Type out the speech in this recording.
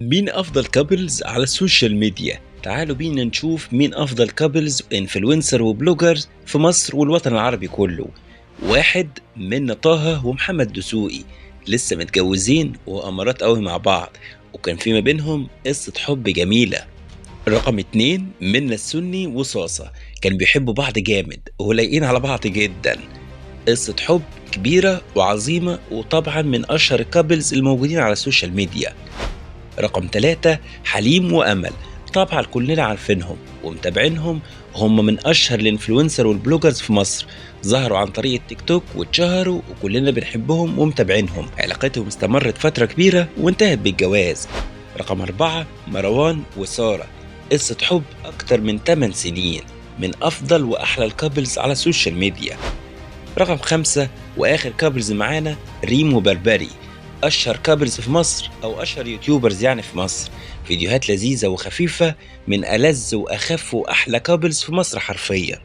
مين أفضل couples على ال social media؟ تعالوا بينا نشوف مين أفضل couples influencer و bloggers في مصر والوطن العربي كله. واحد، منة طه ومحمد دسوقي، لسه متجوزين وأمارات قوي مع بعض، وكان في ما بينهم قصة حب جميلة. رقم 2، منة السني وصاصة، كان بيحبوا بعض جامد ولايقين على بعض جدا، قصة حب كبيرة وعظيمة، وطبعا من أشهر ال couples الموجودين على ال social media. رقم 3، حليم وأمل، طبعا كلنا عارفينهم ومتابعينهم، هم من أشهر ال influencer وال bloggers في مصر، ظهروا عن طريق التيك توك واتشهروا وكلنا بنحبهم ومتابعينهم. علاقتهم استمرت فترة كبيرة وانتهت بالجواز. رقم 4، مروان وسارة، قصة حب أكتر من 8 سنين، من أفضل وأحلى ال couples على ال social media. رقم 5 وآخر couples معانا، ريم وبربري، أشهر couples في مصر أو أشهر YouTubers يعني في مصر، فيديوهات لذيذة وخفيفة، من ألذ وأخف وأحلى couples في مصر حرفيا.